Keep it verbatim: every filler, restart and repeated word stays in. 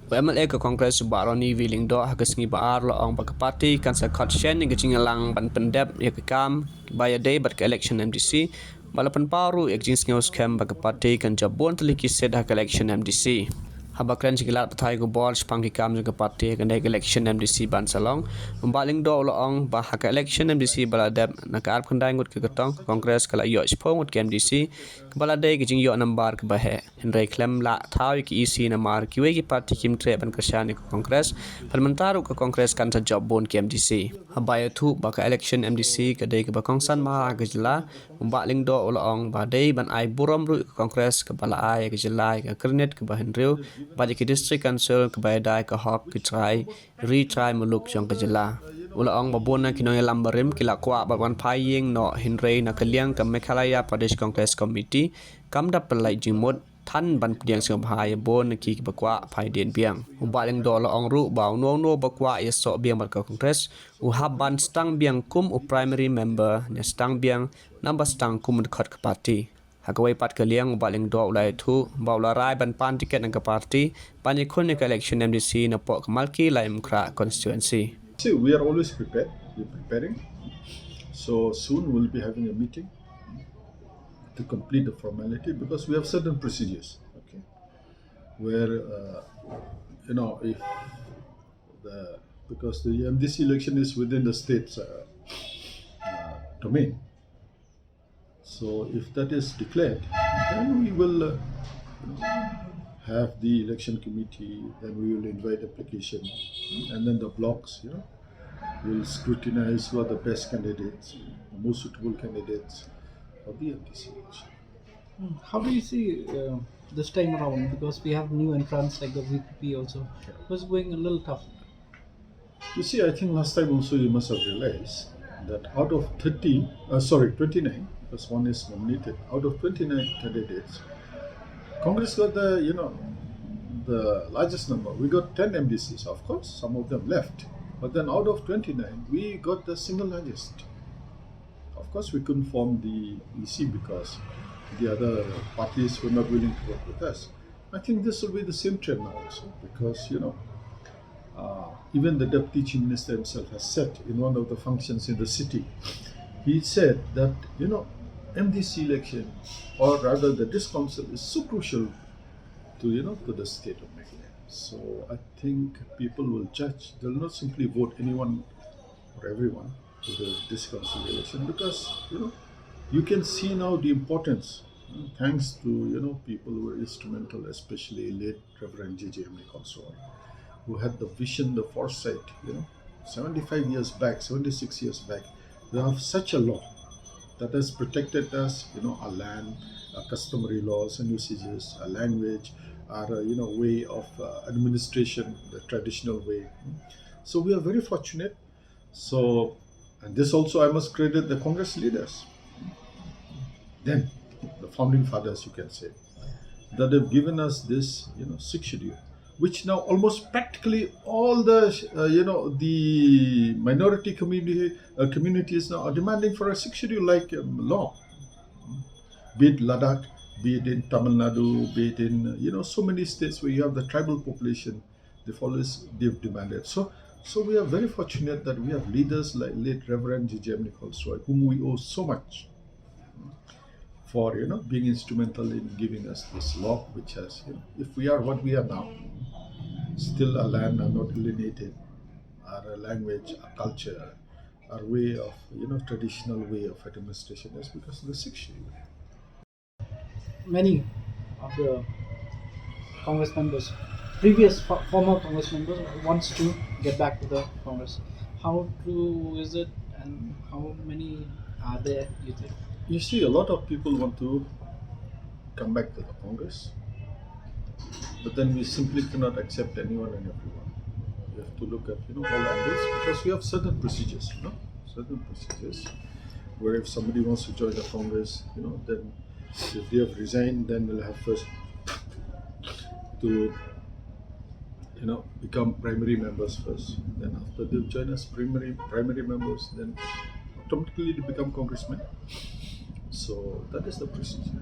U MLA ka Congress u Bah Ronnie V Lyngdoh ha ka sngi ba ar u la ong ba ka party kan sa khot shen ïa ka jingïalang ban pyndep ïa ka kam ba ïadei bad ka election MDC, ba la pynpaw ruh ïa ka jingsngewskhem ba ka party kan jop bun tylli ki seat ha ka election MDC. Haba kren sha ki lad pathai khubor shaphang ki kam jong ka party ha kane ka election MDC ban sa long, u Bah Lyngdoh u la ong ba ha ka election MDC ba la dep, na ka arphew khyndai ngut ka kyrtong, ka Congress ka la ïoh shiphew ngut ki MDC, kaba la dei ka jingïoh nambar kaba heh. Hynrei khlem lah thaw ïa ki EC namar kiwei ki party kim treh ban kyrshan ïa ka Congress, bad mynta ruh ka Congress kan sa jop bun ki MDC. Haba ïathuh ba ka election MDC ka dei kaba kongsan bha ha ka jylla, u Bah Lyngdoh u la ong ba dei ban ai burom ruh ïa ka Congress kaba la ai ïa ka jylla ïa ka kyrnit kaba hynriew, bad ïa ki District Council kaba ïada ïa ka hok ki trai ri trai muluk jong ka jylla. U la ong ba bun na ki nongïalam barim ki la kwah ban wan phai ïing noh, hynrei na ka liang ka Meghalaya Pradesh Congress Committee kam da pynlait jingmut than ban pdiang sngewbha ïa bun na ki kiba kwah phai dien biang. U Bah Lyngdoh u la ong ruh ba uno uno ba kwah ïasoh biang bad ka Congress u hap ban sdang biang kum u primary member, ne sdang biang, naba sdang kum u dkhot ka party. Ha kawei pat ka liang u Bah Lyngdoh u la ïathuh ba u la rai ban pan tiket na ka party ban ïakhun ïa ka election MDC napoh ka Malki Laitumkhrah constituency. See, we are always prepared. We're preparing. So soon we'll be having a meeting to complete the formality, because we have certain procedures, okay, where, uh, you know, if the, because the MDC election is within the state's, uh, uh, domain. So if that is declared, then we will, uh, have the election committee, then we will invite application, and then the blocks, you know, will scrutinize who are the best candidates, the most suitable candidates for the MDC election. Hmm. How do you see, uh, this time around? Because we have new entrants like the VPP also. It was going a little tough. You see, I think last time also you must have realized that out of thirty, uh, sorry, twenty-nine, because one is nominated, out of twenty-nine candidates, Congress got the, you know, the largest number. We got ten MDCs, of course, some of them left. But then out of twenty-nine, we got the single largest. Of course, we couldn't form the EC because the other parties were not willing to work with us. I think this will be the same trend now also, because, you know, uh, even the Deputy Chief Minister himself has said in one of the functions in the city, he said that, you know, MDC election, or rather the district council, is so crucial to, you know, to the state of Meghalaya. So I think people will judge. They'll not simply vote anyone or everyone to the district council election, because, you know, you can see now the importance, uh, thanks to, you know, people who were instrumental, especially late Reverend J J M Nichols Roy, who had the vision, the foresight, you know, seventy-five years back, seventy-six years back, we have such a law that has protected us, you know, our land, our customary laws and usages, our language, our, uh, you know, way of, uh, administration, the traditional way. So we are very fortunate. So, and this also I must credit the Congress leaders, then the founding fathers, you can say, that have given us this, you know, Sixth Schedule, which now almost practically all the, uh, you know, the minority community, uh, communities now are demanding for a Sixth Schedule like, um, law. Be it Ladakh, be it in Tamil Nadu, be it in, you know, so many states where you have the tribal population, they've always, they've demanded. So, so we are very fortunate that we have leaders like late Reverend J J M Nichols Roy, whom we owe so much for, you know, being instrumental in giving us this law, which has, you know, if we are what we are now, still our land are not alienated, our language, our culture, our way of, you know, traditional way of administration is because of the Sixth Schedule. Many of the Congress members, previous fo-, former Congress members, wants to get back to the Congress. How true is it, and how many are there, you think? You see, a lot of people want to come back to the Congress, but then we simply cannot accept anyone and everyone. We have to look at, you know, all angles, because we have certain procedures, you know, certain procedures where if somebody wants to join the Congress, you know, then if they have resigned, then they'll have first to, you know, become primary members first. Then after they join as primary, primary members, then automatically they become congressmen. So that is the procedure.